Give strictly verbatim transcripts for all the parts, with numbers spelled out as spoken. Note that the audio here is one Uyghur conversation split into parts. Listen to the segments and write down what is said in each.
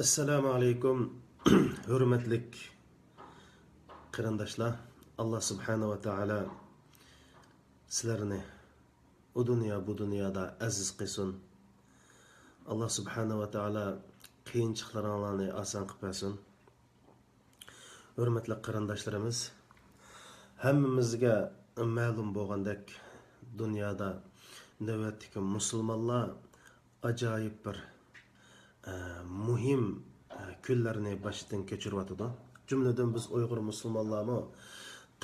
ئەسسالامۇ ئەلەيكۇم، ھۆرمەتلىك قېرىنداشلار. ئاللا سۇبھانەھۇ ۋە تائالا سىلەرنى ئۇ دۇنيا، بۇ دۇنيادا ئەزىز قىلسۇن. ئاللا سۇبھانەھۇ ۋە تائالا قىيىنچىلىقلىرىڭلارنى ئاسان قىلىپ بەرسۇن. ھۆرمەتلىك قېرىنداشلىرىمىز، ھەممىمىزگە مەلۇم بولغاندەك، دۇنيادا نۆۋەتتىكى مۇسۇلمانلار ئاجايىپ بىر، ئە، مۇھىم، ئە، كۈنلەرنى باشتىن كەچۈرۈۋاتىدۇ. جۈملىدىن بىز ئۇيغۇر مۇسۇلمانلارمۇ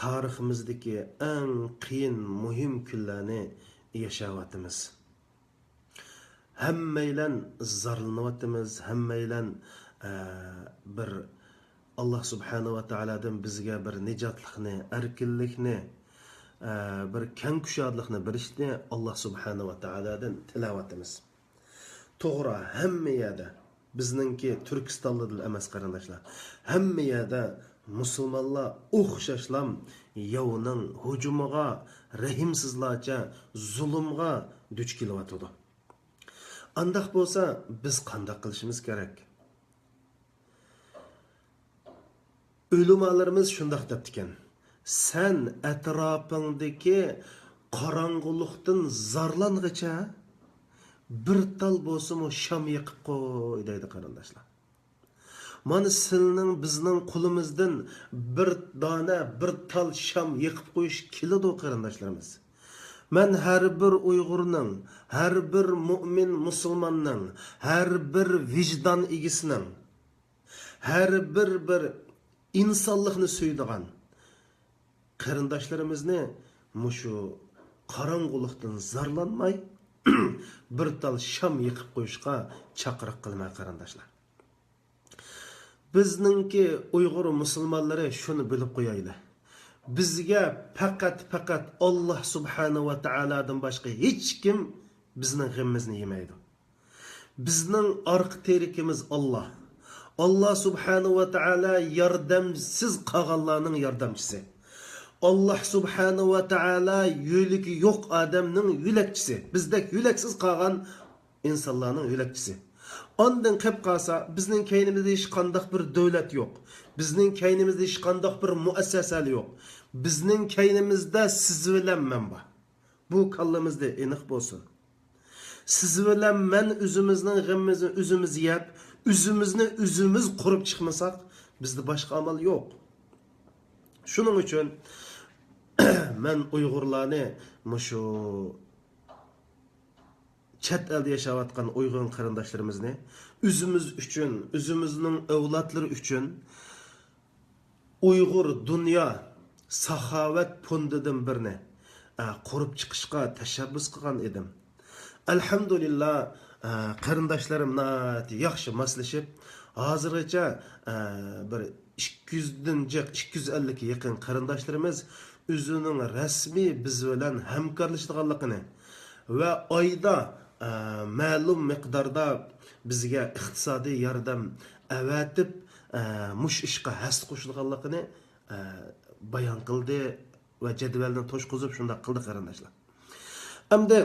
تارىخىمىزدىكى ئەڭ قىيىن، مۇھىم كۈنلەرنى ياشاۋاتىمىز. ھەممەيلەن زارلىنىۋاتىمىز، ھەممەيلەن، ئە، بىر ئاللا سۇبھانەھۇ ۋە تائالادىن بىزگە بىر نىجاتلىقنى، ئەركىنلىكنى، ئە، بىر كەڭ كۇشادىلىقنى بېرىشنى ئاللا سۇبھانەھۇ ۋە تائالادىن تىلەۋاتىمىز. توغرا، ھەممە يەردە، بىزنىڭكى تۈركىستانلىدىلا ئەمەس قېرىنداشلار، ھەممە يەردە مۇسۇلمانلار ئوخشاشلام ياۋنىڭ ھۇجۇمىغا، رەھىمسىزلارچە زۇلۇمغا دۇچ كېلىۋاتىدۇ. ئانداق بولسا، بىز قانداق قىلىشىمىز كېرەك؟ ئۆلىمالىرىمىز شۇنداق دەپتىكەن، سەن ئەتراپىڭدىكى قاراڭغۇلۇقتىن زارلانغىچە بىر تال بولسىمۇ شام يېقىپ قوي، دەيدۇ قېرىنداشلار. مانا سىلنىڭ، بىزنىڭ قولىمىزدىن بىر دانە، بىر تال شام يېقىپ قويۇش كېلىدۇ، قېرىنداشلىرىمىز. مەن ھەر بىر ئۇيغۇرنىڭ، ھەر بىر مۇئمىن مۇسۇلماننىڭ، ھەر بىر ۋىجدان ئىگىسىنىڭ، ھەر بىر، بىر ئىنسانلىقنى سۆيىدىغان قېرىنداشلىرىمىزنى مۇشۇ قاراڭغۇلۇقتىن زارلانماي، بىر تال شام يېقىپ قويۇشقا چاقىرىق قىلىمەن، قېرىنداشلار. بىزنىڭكى ئۇيغۇر مۇسۇلمانلىرى شۇنى بىلىپ قويايلى. بىزگە پەقەت، پەقەت ئاللا سۇبھانەھۇ ۋە تائالادىن باشقا ھېچكىم بىزنىڭ غېمىمىزنى يېمەيدۇ. بىزنىڭ ئارقا تىرىكىمىز ئاللا. ئاللا سۇبھانەھۇ ۋە تائالا ياردەمسىز قالغانلارنىڭ ياردەمچىسى. ئاللا سۇبھانەھۇ ۋە تائالا يۆلىكى يوق ئادەمنىڭ يۆلەكچىسى. بىزدەك يۆلەكسىز قالغان ئىنسانلارنىڭ يۆلەكچىسى. ئاندىن قېلىپ قالسا، بىزنىڭ كەينىمىزدە ھېچقانداق بىر دۆلەت يوق. بىزنىڭ كەينىمىزدە ھېچقانداق بىر مۇئەسسەسە يوق. بىزنىڭ كەينىمىزدە سىز بىلەن مەن بار. بۇ كاللىمىزدا ئېنىق بولسۇن. سىز بىلەن مەن ئۆزىمىزنىڭ غېمىمىزنى ئۆزىمىز يەپ، ئۆزىمىزنى ئۆزىمىز قۇرۇپ چىقمىساق، بىزدە باشقا ئامال يوق. شۇنىڭ ئۈچۈن مەن ئۇيغۇرلارنى، مۇشۇ چەت ئەلدە ياشاۋاتقان ئۇيغۇر قېرىنداشلىرىمىزنى ئۆزىمىز ئۈچۈن، ئۆزىمىزنىڭ ئەۋلادلىرى ئۈچۈن ئۇيغۇر دۇنيا ساخاۋەت فوندىدىن بىرنى، ئە، قۇرۇپ چىقىشقا تەشەببۇس قىلغان ئىدىم. ئەلھەمدۇلىللا، ئە، قېرىنداشلىرىم ناھايىتى ياخشى ماسلىشىپ، ھازىرغىچە، ئە، بىر ئىككى يۈزدىن جىق، ئىككى يۈز ئەللىككە يېقىن قېرىنداشلىرىمىز ئۆزىنىڭ رەسمىي بىز بىلەن ھەمكارلىشىدىغانلىقىنى ۋە ئايدا، ئە، مەلۇم مىقداردا بىزگە ئىقتىسادىي ياردەم ئەۋەتىپ، ئە، مۇشۇ ئىشقا ھەسسە قوشىدىغانلىقىنى، ئە، بايان قىلدى ۋە جەدۋەلنى توشقۇزۇپ شۇنداق قىلدى، قېرىنداشلار. ئەمدى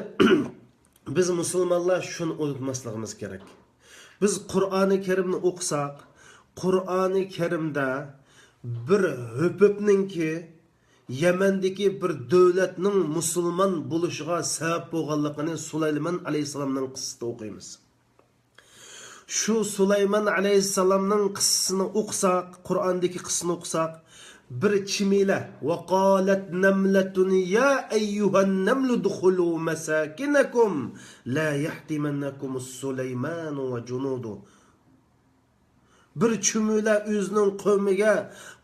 بىز مۇسۇلمانلار شۇنى ئۇنتۇماسلىقىمىز كېرەك. بىز قۇرئانى كەرىمنى ئوقۇساق، قۇرئانى كەرىمدە بىر ھۆپۈپنىڭكى يەمەندىكى بىر دۆلەتنىڭ مۇسۇلمان بولۇشىغا سەۋەب بولغانلىقىنى سۇلايمان ئەلەيھىسسالامنىڭ قىسسىسىدا ئوقۇيمىز. شۇ سۇلايمان ئەلەيھىسسالامنىڭ قىسسىسىنى ئوقۇساق، قۇرئاندىكى قىسسىنى ئوقۇساق، بىر چىمىلە، «وقالت نملة يا أيها النمل ادخلوا مساكنكم لا يحطمنكم سليمان وجنوده.» بىر چۈمۈلە ئۆزىنىڭ قەۋمىگە،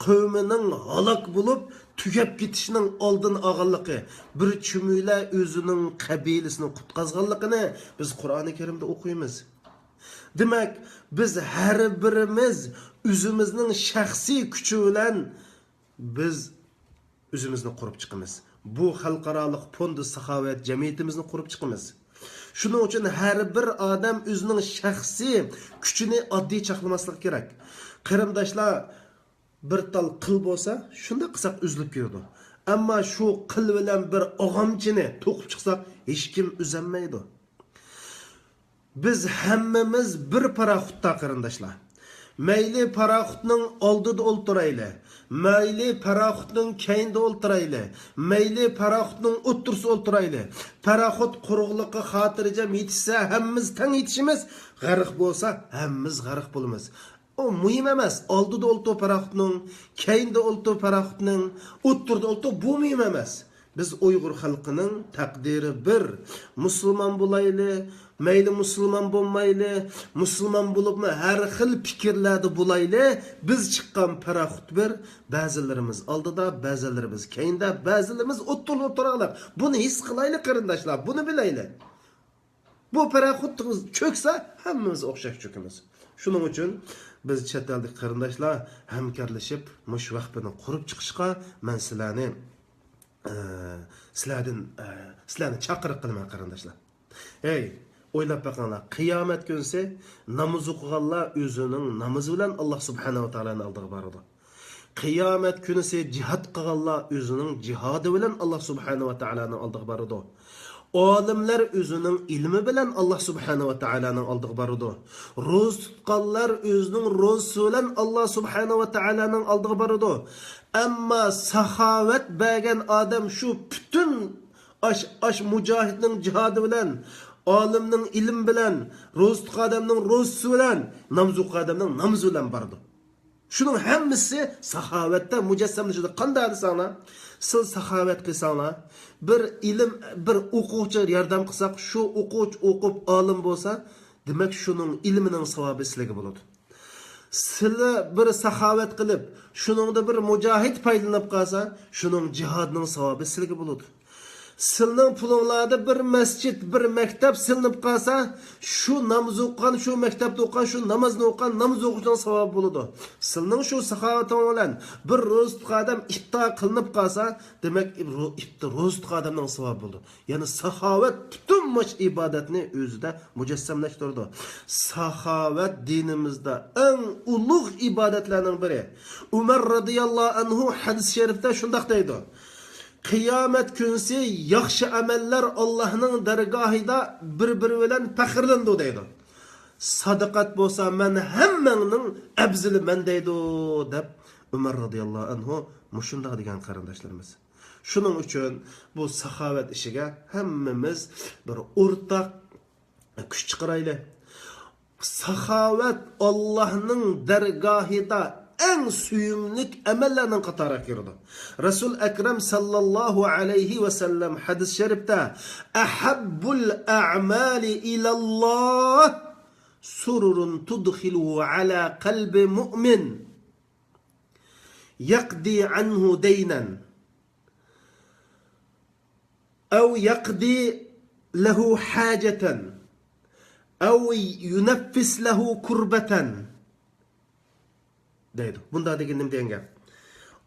قەۋمىنىڭ ھالاك بولۇپ تۈگەپ كېتىشنىڭ ئالدىنى ئالغانلىقى، بىر چۈمۈلە ئۆزىنىڭ قەبىلىسىنى قۇتقازغانلىقىنى بىز قۇرئانى كەرىمدە ئوقۇيمىز. دېمەك، بىز ھەر بىرىمىز ئۆزىمىزنىڭ شەخسىي كۈچى بىلەن بىز ئۆزىمىزنى قۇرۇپ چىقىمىز. بۇ خەلقئارالىق فوندى ساخاۋەت جەمئىيىتىمىزنى قۇرۇپ چىقىمىز. شۇنىڭ ئۈچۈن ھەر بىر ئادەم ئۆزىنىڭ شەخسىي كۈچىنى ئاددىي چاقلىماسلىقى كېرەك. قېرىنداشلار، بىر تال قىل بولسا، شۇنداق قىلساق ئۈزۈلۈپ كېتىدۇ. ئەمما شۇ قىل بىلەن بىر ئاغامچىنى توقۇپ چىقساق، ھېچكىم ئۈزەلمەيدۇ. بىز ھەممىمىز بىر پاراخوتتا، قېرىنداشلار. مەيلى پاراخوتنىڭ ئالدىدا ئولتۇرايلى، مەيلى پاراخوتنىڭ كەينىدە ئولتۇرايلى، مەيلى پاراخوتنىڭ ئوتتۇرىسىدا ئولتۇرايلى. پاراخوت قۇرۇقلۇققا خاتىرجەم يېتىشسە، ھەممىمىز تەڭ يېتىشىمىز، غەرق بولسا، ھەممىمىز غەرق بولىمىز. ئۇ مۇھىم ئەمەس. ئالدىدا ئولتۇر پاراخوتنىڭ، كەينىدە ئولتۇر پاراخوتنىڭ، ئوتتۇرىدا ئولتۇر، بۇ مۇھىم ئەمەس. بىز ئۇيغۇر خەلقىنىڭ تەقدىرى بىر. مۇسۇلمان بولايلى، مەيلى مۇسۇلمان بولمايلى، مۇسۇلمان بولۇپمۇ ھەر خىل پىكىرلەردە بولايلى، بىز چىققان پاراخوت بىر. بەزىلىرىمىز ئالدىدا، بەزىلىرىمىز كەينىدە، بەزىلىرىمىز ئوتتۇرىدا ئولتۇرايلى. بۇنى ھېس قىلايلى قېرىنداشلار، بۇنى بىلەيلى. بۇ پاراخوت چۆكسە، ھەممىمىز ئوخشاش چۆكىمىز. شۇنىڭ ئۈچۈن بىز چەت ئەلدىكى قېرىنداشلار ھەمكارلىشىپ مۇشۇ ۋەقپىنى قۇرۇپ چىقىشقا مەن سىلەرنى، ئە، سىلەردىن، ئە، سىلەرنى چاقىرىق قىلىمەن قېرىنداشلار. ھەي، ئويلاپ بېقىڭلار، قىيامەت كۈنىسى ناماز ئوقۇغانلار ئۆزىنىڭ نامىزى بىلەن ئاللا سۇبھانەھۇ ۋە تائالانىڭ ئالدىغا بارىدۇ. قىيامەت كۈنىسى جىھاد قىلغانلار ئۆزىنىڭ جىھادى بىلەن ئاللا سۇبھانەھۇ ۋە تائالانىڭ ئالدىغا بارىدۇ. ئالىملار ئۆزىنىڭ ئىلمى بىلەن ئاللا سۇبھانەھۇ ۋە تائالانىڭ ئالدىغا بارىدۇ. روزا تۇتقانلار ئۆزىنىڭ روزىسى بىلەن ئاللا سۇبھانەھۇ ۋە تائالانىڭ ئالدىغا بارىدۇ. ئەمما ساخاۋەت بەرگەن ئادەم شۇ پۈتۈن ئاش، ئاش مۇجاھىدنىڭ جىھادى بىلەن، ئالىمنىڭ ئىلمى بىلەن، روزا تۇتقان ئادەمنىڭ روزىسى بىلەن، ناماز ئوقۇغان ئادەمنىڭ نامىزى بىلەن بارىدۇ. شۇنىڭ ھەممىسى ساخاۋەتتە مۇجەسسەملىشىدۇ. قانداق دېسەڭلار، سىز ساخاۋەت قىلساڭلار، بىر ئىلىم، بىر ئوقۇغۇچىغا ياردەم قىلساق، شۇ ئوقۇغۇچى ئوقۇپ ئالىم بولسا، دېمەك، شۇنىڭ ئىلمىنىڭ ساۋابى سىلىگە بولىدۇ. سىلى بىر ساخاۋەت قىلىپ، شۇنىڭدا بىر مۇجاھىد پايدىلىنىپ قالسا، شۇنىڭ جىھادىنىڭ ساۋابى سىلىگە بولىدۇ. سىلىنىڭ پۇلۇڭلاردا بىر مەسچىت، بىر مەكتەپ سېلىنىپ قالسا، شۇ ناماز ئوقۇغان، شۇ مەكتەپتە ئوقۇغان، شۇ نامازنى ئوقۇغان ناماز ئوقۇغۇچىنىڭ ساۋابى بولىدۇ. سىلىنىڭ شۇ ساخاۋىتىڭ بىلەن بىر روزا تۇتقان ئادەم ئىپتار قىلىنىپ قالسا، دېمەك، رو-، ئىپتا-، روزا تۇتقان ئادەمنىڭ ساۋابى بولىدۇ. يەنى ساخاۋەت پۈتۈن مۇشۇ ئىبادەتنى ئۆزىدە مۇجەسسەملەشتۈرىدۇ. ساخاۋەت دىنىمىزدا ئەڭ ئۇلۇغ ئىبادەتلەرنىڭ بىرى. ئۆمەر رەزىياللاھۇ ئەنھۇ ھەدىس شەرىپتە شۇنداق دەيدۇ: «قىيامەت كۈنسى ياخشى ئەمەللەر ئاللاھنىڭ دەرگاھىدا بىر-بىرى بىلەن پەخىرلىنىدۇ» دەيدۇ. سادىقەت بولسا مەن ھەممەڭنىڭ ئەۋزىلىمەن دەيدۇ، دەپ ئۆمەر رەزىياللاھۇ ئەنھۇ مۇشۇنداق دېگەن قېرىنداشلىرىمىز. شۇنىڭ ئۈچۈن بۇ ساخاۋەت ئىشىگە ھەممىمىز بىر ئورتاق كۈچ چىقىرايلى. ساخاۋەت ئاللاھنىڭ دەرگاھىدا ئەڭ سۆيۈملۈك ئەمەللەرنىڭ قاتارىغا كىرىدۇ. رەسۇل ئەكرەم ساللاللاھۇ ئەلەيھى ۋەسەللەم ھەدىس شەرىپتە، «ئەھەببۇل ئەئمالى ئىلەللاھ سۇرۇرۇن تۇدخىلۇھۇ ئەلا قەلبى مۇئمىن يەقدى ئەنھۇ دەينەن، ئەۋ يەقدى لەھۇ ھاجەتەن، ئەۋ يۇنەففىس لەھۇ كۇربەتەن» دەيدۇ. بۇنداق دېگەن نېمە دېگەن گەپ؟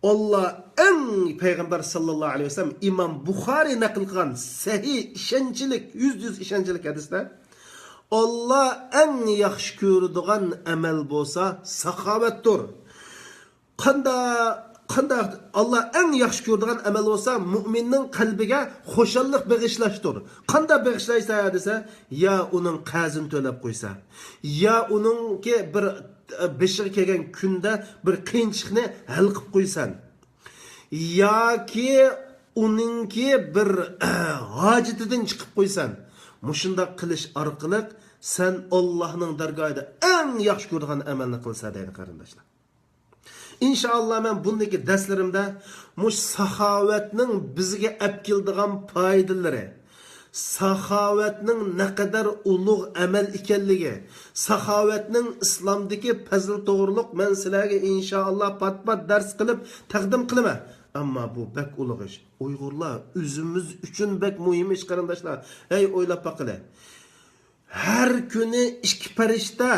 ئاللا ئەڭ، پەيغەمبەر ساللاللاھۇ ئەلەيھى ۋەسەللەم ئىمام بۇخارى نەقىل قىلغان سەھىھ، ئىشەنچلىك، يۈزدە يۈز ئىشەنچلىك ھەدىستە، ئاللا ئەڭ ياخشى كۆرىدىغان ئەمەل بولسا ساخاۋەتتۇر. قاندا-، قانداق ئاللا ئەڭ ياخشى كۆرىدىغان ئەمەل بولسا، مۇئمىننىڭ قەلبىگە خۇشاللىق بېغىشلاشتۇر. قانداق بېغىشلايسەن دېسە، يا ئۇنىڭ قەرزىنى تۆلەپ قويسا، يا ئۇنىڭكى بىر، بېشىغا كەلگەن كۈندە بىر قىيىنچىلىقنى ھەل قىلىپ قويسەن، ياكى ئۇنىڭكى بىر ھاجىتىدىن چىقىپ قويسەن، مۇشۇنداق قىلىش ئارقىلىق سەن ئاللاھنىڭ دەرگاھىدا ئەڭ ياخشى كۆرىدىغان ئەمەلنى قىلسا دەيدۇ قېرىنداشلار. ئىنشائاللا، مەن بۇندىكى دەرسلىرىمدە مۇشۇ ساخاۋەتنىڭ بىزگە ئەپ كېلىدىغان پايدىلىرى، ساخاۋەتنىڭ نەقەدەر ئۇلۇغ ئەمەل ئىكەنلىكى، ساخاۋەتنىڭ ئىسلامدىكى پەزىل توغرۇلۇق مەن سىلەرگە ئىنشائاللا پات-پات دەرس قىلىپ تەقدىم قىلىمەن. ئەمما بۇ بەك ئۇلۇغ ئىش. ئۇيغۇرلار، ئۆزىمىز ئۈچۈن بەك مۇھىم ئىش، قېرىنداشلار. ھەي، ئويلاپ باققىلى. ھەر كۈنى ئىككى پەرىشتە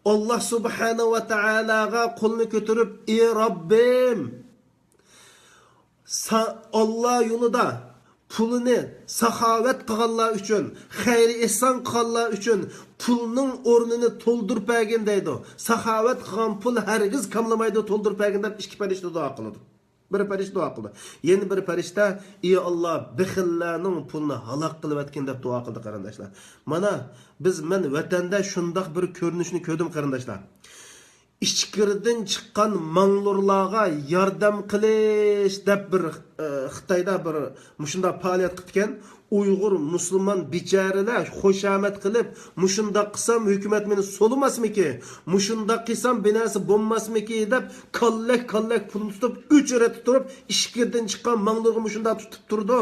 ئاللا سۇبھانەھۇ ۋە تائالاغا قولىنى كۆتۈرۈپ، ئى رەببىم، سا-، ئاللا يولىدا پۇلىنى ساخاۋەت قىلغانلار ئۈچۈن، خەير ئېھسان قىلغانلار ئۈچۈن پۇلنىڭ ئورنىنى تولدۇرۇپ بەرگىن دەيدۇ. ساخاۋەت قىلغان پۇل ھەرگىز كاملىمايدۇ، تولدۇرۇپ بەرگىن دەپ ئىككى پەرىشتە دۇئا قىلىدۇ. بىر پەرىشتە دۇئا قىلدى. يەنە بىر پەرىشتە، ئى ئاللا، بېخىللارنىڭ پۇلىنى ھالاك قىلىۋەتكىن دەپ دۇئا قىلدى، قېرىنداشلار. مانا، بىز، مەن ۋەتەندە شۇنداق بىر كۆرۈنۈشنى كۆردۈم، قېرىنداشلار. ئىچكىرىدىن چىققان ماڭلۇرلارغا ياردەم قىلىش دەپ بىر، ئە، خىتايدا بىر مۇشۇنداق پائالىيەت قىپتىكەن. ئۇيغۇر مۇسۇلمان بىچارىلەر خۇشامەت قىلىپ، مۇشۇنداق قىلسام ھۆكۈمەت مېنى سولىماسمىكى، مۇشۇنداق قىلسام بىناسى بولماسمىكى دەپ كاللەك كاللەك پۇلنى تۇتۇپ ئۆچرەتتە تۇرۇپ ئىچكىرىدىن چىققان ماڭلۇرغا مۇشۇنداق تۇتۇپ تۇرىدۇ.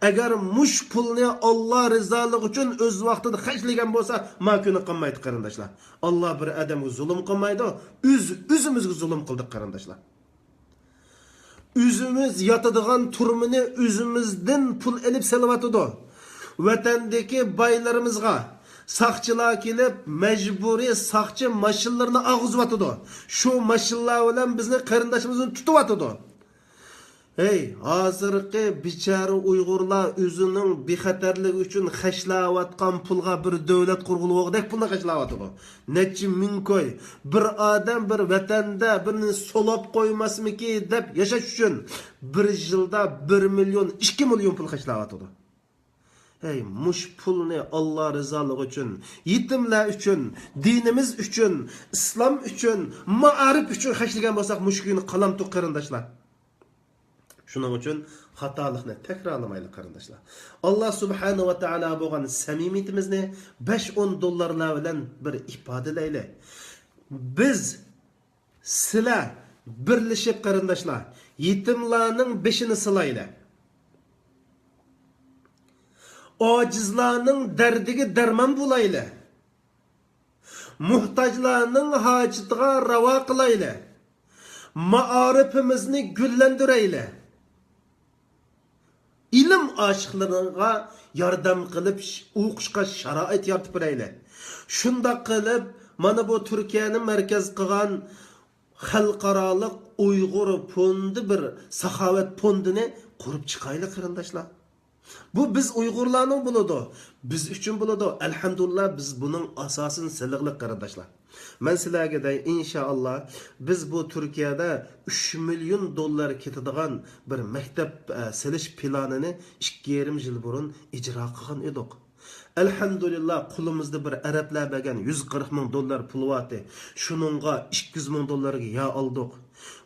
ئەگەر مۇش پۇلنى ئاللا رىزالىقى ئۈچۈن ئۆز ۋاقتىدا خەجلىگەن بولسا ما كۈنى قالمايتتى قېرىنداشلار. ئاللا بىر ئادەمگە زۇلۇم قىلمايدۇ، ئۆز ئۆزىمىزگە زۇلۇم قىلدۇق قېرىنداشلار. ئۆزىمىز ياتىدىغان تۈرمىنى ئۆزىمىزدىن پۇل ئېلىپ سېلىۋاتىدۇ. ۋەتەندىكى بايلىرىمىزغا ساقچىلار كېلىپ مەجبۇرىي ساقچى ماشىنىلىرىنى ئاغزىۋاتىدۇ. شۇ ماشىنىلار بىلەن بىزنى قېرىنداشلىرىمىزنى تۇتۇۋاتىدۇ. ھەي، ھازىرقى بىچارە ئۇيغۇرلار ئۆزىنىڭ بىخەتەرلىكى ئۈچۈن خەجلەۋاتقان پۇلغا بىر دۆلەت قۇرغىلى بولغۇدەك پۇلنى خەجلەۋاتىدۇ. نەچچە مىڭ كوي. بىر ئادەم بىر ۋەتەندە بىرنى سولاپ قويماسمىكى دەپ ياشاش ئۈچۈن بىر يىلدا بىر مىليون، ئىككى مىليون پۇل خەجلەۋاتىدۇ. ھەي، مۇش پۇلنى ئاللا رىزالىقى ئۈچۈن، يېتىملەر ئۈچۈن، دىنىمىز ئۈچۈن، ئىسلام ئۈچۈن، مائارىپ ئۈچۈن خەجلىگەن بولساق مۇشۇ كۈنى قالامتۇق قېرىنداشلار. شۇنىڭ ئۈچۈن خاتالىقنى تەكرارلىمايلى قېرىنداشلار. ئاللا سۇبھانەھۇ ۋە تائالا بولغان سەمىمىيىتىمىزنى بەش ئون دوللارلار بىلەن بىر ئىپادىلەيلى. بىز، سىلەر بىرلىشىپ قېرىنداشلار، يېتىملارنىڭ بېشىنى سىلايلى. ئاجىزلارنىڭ دەردىگە دەرمان بولايلى. موھتاجلارنىڭ ھاجىتىغا راۋا قىلايلى. مائارىپىمىزنى گۈللەندۈرەيلى. ئىلىم ئاشىقلىرىغا ياردەم قىلىپ، ش-، ئوقۇشقا شارائىت يارىتىپ بېرەيلى. شۇنداق قىلىپ، مانا بۇ تۈركىيەنى مەركەز قىلغان خەلقئارالىق ئۇيغۇر فوندى بىر ساخاۋەت فوندىنى قۇرۇپ چىقايلى قېرىنداشلار. بۇ بىز ئۇيغۇرلارنىڭ بولىدۇ، بىز ئۈچۈن بولىدۇ. ئەلھەمدۇلىللا، بىز بۇنىڭ ئاساسىنى سېلىغلىق قېرىنداشلار. مەن سىلەرگە دەي، ئىنشائاللا، بىز بۇ تۈركىيەدە ئۈچ مىليون دوللار كېتىدىغان بىر مەكتەپ، ئە، سېلىش پىلانىنى ئىككى يېرىم يىل بۇرۇن ئىجرا قىلغان ئىدۇق. ئەلھەمدۇلىللا، قولىمىزدا بىر ئەرەبلەر بەرگەن يۈز قىرىق مىڭ دوللار پۇل بارتى. شۇنىڭغا ئىككى يۈز مىڭ دوللارغا يەر ئالدۇق.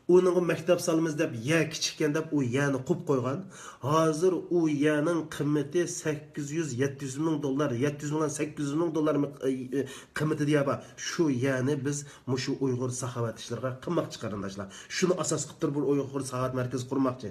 ئۇنىڭغا مەكتەپ سالىمىز دەپ، يەر كىچىككەن دەپ، ئۇ يەرنى قويۇپ قويغان. ھازىر ئۇ يەرنىڭ قىممىتى سەككىز يۈز، يەتتە يۈز مىڭ دوللار، يەتتە يۈز مىڭدىن سەككىز يۈز مىڭ دوللار مىق-، ئى، ئى، قىممىتىدە يەر بار. شۇ يەرنى بىز مۇشۇ ئۇيغۇر ساخاۋەت ئىشلىرىغا قىلماقچى قېرىنداشلار. شۇنى ئاساس قىلىپ تۇرۇپ بىر ئۇيغۇر ساخاۋەت مەركىزى قۇرماقچى.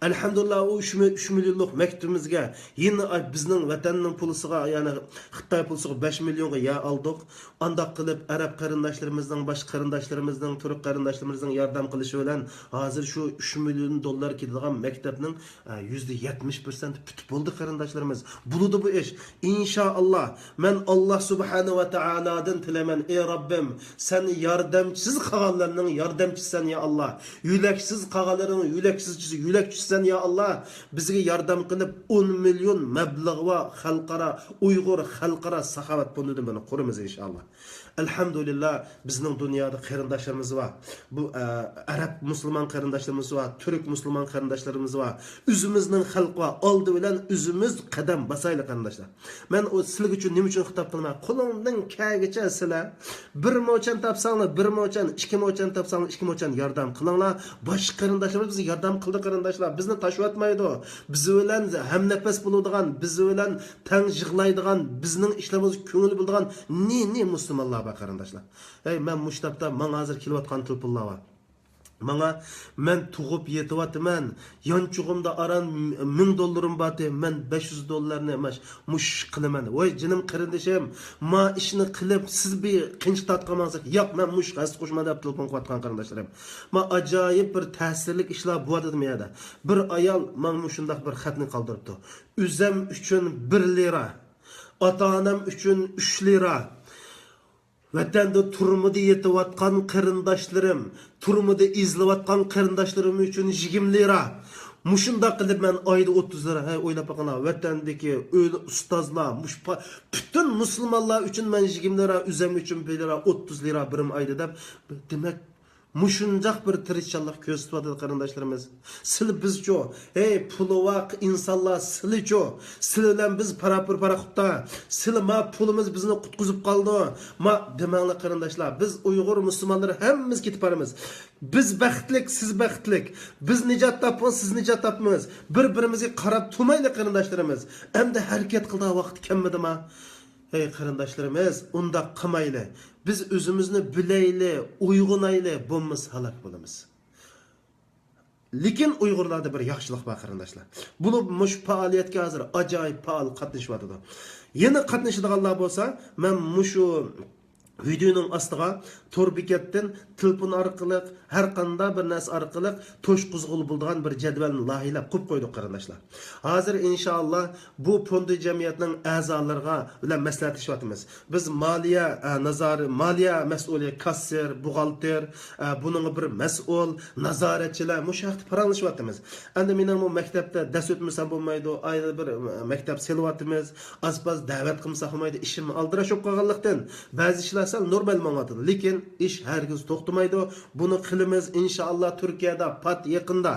ئەلھەمدۇلىللا، ئۇ ئۈچ مىل-، ئۈچ مىليونلۇق مەكتىپىمىزگە يەنە بىزنىڭ ۋەتەننىڭ پۇلىسىغا، يەنى خىتاي پۇلىسىغا بەش مىليونغا يەر ئالدۇق. ئانداق قىلىپ ئەرەب قېرىنداشلىرىمىزنىڭ، باشقا قېرىنداشلىرىمىزنىڭ، تۈرك قېرىنداشلىرىمىزنىڭ ياردەم قىلىشى بىلەن ھازىر شۇ ئۈچ مىليون دوللار كېتىدىغان مەكتەپنىڭ، ئە، يۈزدە يەتمىش پىرسەنتى پۈتۈپ بولدى قېرىنداشلىرىمىز. بولىدۇ بۇ ئىش. ئىنشائاللا، مەن ئاللا سۇبھانەھۇ ۋە تائالادىن تىلەيمەن، ئى رەببىم، سەن ياردەمچىسىز قالغانلارنىڭ ياردەمچىسىسەن يا ئاللا. يۆلەكسىز قالغانلارنىڭ يۆلەكسىز، يۆلەكچىسىسەن يا ئاللا. بىزگە ياردەم قىلىپ، ئون مىليون مەبلىغى بار خەلقئارا، ئۇيغۇر خەلقئارا ساخاۋەت فوندىدىن بۇنى قۇرىمىز ئىنشائاللا. ئەلھەمدۇلىللا، بىزنىڭ دۇنيادا قېرىنداشلىرىمىز بار. بۇ، ئە، ئەرەب مۇسۇلمان قېرىنداشلىرىمىز بار، تۈرك مۇسۇلمان قېرىنداشلىرىمىز بار. ئۆزىمىزنىڭ خەلقى بار. ئالدى بىلەن ئۆزىمىز قەدەم باسايلى قېرىنداشلار. مەن ئۇ سىلەرگە ئۈچۈن نېمە ئۈچۈن خىتاب قىلىمەن؟ قولۇڭدىن كەلگىچە سىلەر بىر موچەن تاپساڭلار، بىر موچەن، ئىككى موچەن تاپساڭلار، ئىككى موچەن ياردەم قىلىڭلار. باشقا قېرىنداشلىرىمىز بىزگە ياردەم قىلدى قېرىنداشلار. بىزنى تاشلىۋەتمەيدۇ. بىز بىلەن ھەمنەپەس بولىدىغان، بىز بىلەن تەڭ يىغلايدىغان، بىزنىڭ ئىشلىرىمىزغا كۆڭۈل بۆلىدىغان نى، نى مۇسۇلمانلار بار قېرىنداشلار. ھەي، مەن مۇشۇ تاپتا، ماڭا ھازىر كېلىۋاتقان تېلېفونلار بار. ماڭا، مەن تۇغۇپ يېتىۋاتىمەن، يانچۇقۇمدا ئاران مىڭ دوللىرىم بارتى، مەن بەش يۈز دوللارنى ماش-، مۇش قىلىمەن. ۋاي جېنىم قېرىندىشىم، ما ئىشنى قىلىپ سىز بىر قىيىنچىلىق تارتقان بولساق، ياق، مەن مۇش ھەسسە قوشىمەن دەپ تېلېفون قىلىۋاتقان قېرىنداشلىرىم. ما ئاجايىپ بىر تەسىرلىك ئىشلار بولۇۋاتىدۇ ما يەردە. بىر ئايال ماڭا مۇشۇنداق بىر خەتنى قالدۇرۇپتۇ. ئۆزەم ئۈچۈن بىر لىرا، ئاتا-ئانام ئۈچۈن ئۈچ لىرا، ۋەتەندە تۈرمىدە يېتىۋاتقان قېرىنداشلىرىم، تۈرمىدە ئېزىلىۋاتقان قېرىنداشلىرىم ئۈچۈن يىگىرمە لىرا. مۇشۇنداق قىلىپ مەن ئايدا ئوتتۇز لىرا. ھەي، ئويلاپ باقىڭلار، ۋەتەندىكى ئۆل-، ئۇستازلار، مۇشۇ پا-، پۈتۈن مۇسۇلمانلار ئۈچۈن مەن يىگىرمە لىرا، ئۆزەم ئۈچۈن بىر لىرا، ئوتتۇز لىرا بىرىم ئايدا دەپ، دېمەك، مۇشۇنداق بىر تىرىشچانلىق كۆرسىتىۋاتىدۇ، قېرىنداشلىرىمىز. سىلى بىزچۇ؟ ھەي، پۇلىۋاق ئىنسانلار، سىلىچۇ؟ سىلى بىلەن بىز پاراپۇر پاراخوتتا. سىلى ما پۇلىمىز بىزنى قۇتقۇزۇپ قالىدۇ. ما دېمەڭلار، قېرىنداشلار. بىز ئۇيغۇر مۇسۇلمانلىرى ھەممىمىز كېتىپ بارىمىز. بىز بەختلىك، سىز بەختلىك. بىز نىجات تاپىمىز، سىز نىجات تاپىمىز. بىر-بىرىمىزگە قاراپ تۇرمايلى، قېرىنداشلىرىمىز. ئەمدى ھەرىكەت قىلىدىغان ۋاقىت كەلمىدىما؟ ھەي، قېرىنداشلىرىمىز، ئۇنداق قىلمايلى. بىز ئۆزىمىزنى بىلەيلى، ئويغىنايلى، بولمىسا ھالاك بولىمىز. لېكىن ئۇيغۇرلاردا بىر ياخشىلىق بار، قېرىنداشلار. بولۇپ مۇشۇ پائالىيەتكە ھازىر ئاجايىپ پائال قاتنىشىۋاتىدۇ. يەنە قاتنىشىدىغانلار بولسا، مەن مۇشۇ ۋىدېونىڭ ئاستىغا تور بېكەتتىن تېلېفون ئارقىلىق، ھەر قانداق بىر نەرسە ئارقىلىق توشقۇزغىلى بولىدىغان بىر جەدۋەلنى لايىھەلەپ قويۇپ قويدۇق، قېرىنداشلار. ھازىر ئىنشائاللا بۇ فوندى جەمئىيەتنىڭ ئەزالىرىغا بىلەن مەسلىھەتلىشىۋاتىمىز. بىز مالىيە، ئە، نازارى، مالىيە مەسئۇلى، كاسسىر، بوغالتىر، ئە، بۇنىڭغا بىر مەسئۇل، نازارەتچىلەر، مۇشۇ ھەقتە پاراڭلىشىۋاتىمىز. ئەمدى مېنىڭمۇ مەكتەپتە دەرس ئۆتمىسەم بولمايدۇ، ئايدا بىر، ئە، مەكتەپ سېلىۋاتىمىز، ئاز-پاز دەۋەت قىلمىساق بولمايدۇ، ئىشىم ئالدىراش بولۇپ قالغانلىقتىن، بەزى ئىشلار سەل نورمال ماڭىۋاتىدۇ. لېكىن ئىش ھەرگىز توختىمايدۇ. بۇنى قىلىمىز، ئىنشائاللا، تۈركىيەدە پات يېقىندا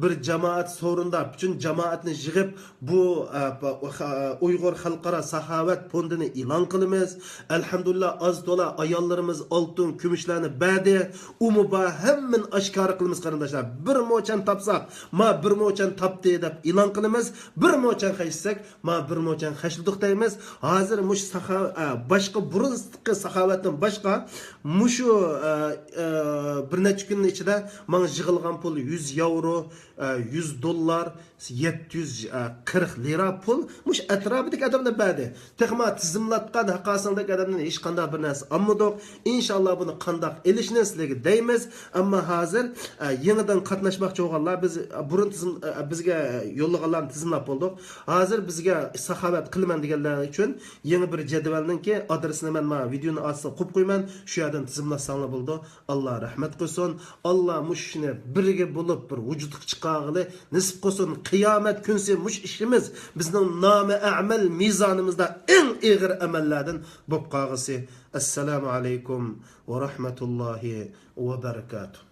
بىر جامائەت سورۇندا پۈتۈن جامائەتنى يىغىپ، بۇ، ئە، پا-، خا-، ئۇيغۇر خەلقئارا ساخاۋەت فوندىنى ئېلان قىلىمىز. ئەلھەمدۇلىللا، ئاز تولا ئاياللىرىمىز ئالتۇن، كۈمۈشلەرنى بەردى. ئۇمۇ بار، ھەممىنى ئاشكارا قىلىمىز، قېرىنداشلار. بىر موچەن تاپساق، ما بىر موچەن تاپتى دەپ ئېلان قىلىمىز. بىر موچەن خەجلىسەك، ما بىر موچەن خەجلىدۇق دەيمىز. ھازىر مۇشۇ ساخا-، ئە، باشقا بۇرۇنقى ساخاۋەتتىن باشقا مۇشۇ، ئە، ئە، بىر نەچچە كۈننىڭ ئىچىدە ماڭا يىغىلغان پۇل يۈز ياۋرو، ئە، يۈز دوللار، يەتتە يۈز قىرىق لىرا پۇل مۇشۇ ئەتراپىدىكى ئادەملەر بەردى. تېخىمۇ تىزىملاتقان ھەققاسىڭدەك ئادەمدىن ھېچقانداق بىر نەرسە ئالمىدۇق. ئىنشاللا بۇنى قانداق ئېلىشنى سىلەرگە دەيمىز. ئەمما ھازىر، ئە، يېڭىدىن قاتناشماقچى بولغانلار، بىز، ئە، بۇرۇن تىزىم-، ئە، بىزگە يوللىغانلارنى تىزىملاپ بولدۇق. ھازىر بىزگە ساخاۋەت قىلىمەن دېگەنلەر ئۈچۈن يېڭى بىر جەدۋەلنىڭكى ئادرېسىنى مەن مانا ۋىدېونىڭ ئاستىغا قويۇپ قويىمەن. شۇ يەردىن تىزىملاتساڭلار بولىدۇ. ئاللا رەھمەت قىلسۇن. ئاللا مۇشۇ ئىشنى بىرگە بولۇپ بىر ۋۇجۇدقا چىقارغىلى نېسىپ قىلسۇن. قىيامەت كۈنسى مۇشۇ ئىشىمىز بىزنىڭ نامە ئەمەل مىزانىمىزدا ئەڭ ئېغىر ئەمەللەردىن بولۇپ قالغۇسى. ئەسسالامۇ ئەلەيكۇم ۋە رەھمەتۇللاھى ۋە بەرىكاتۇھ.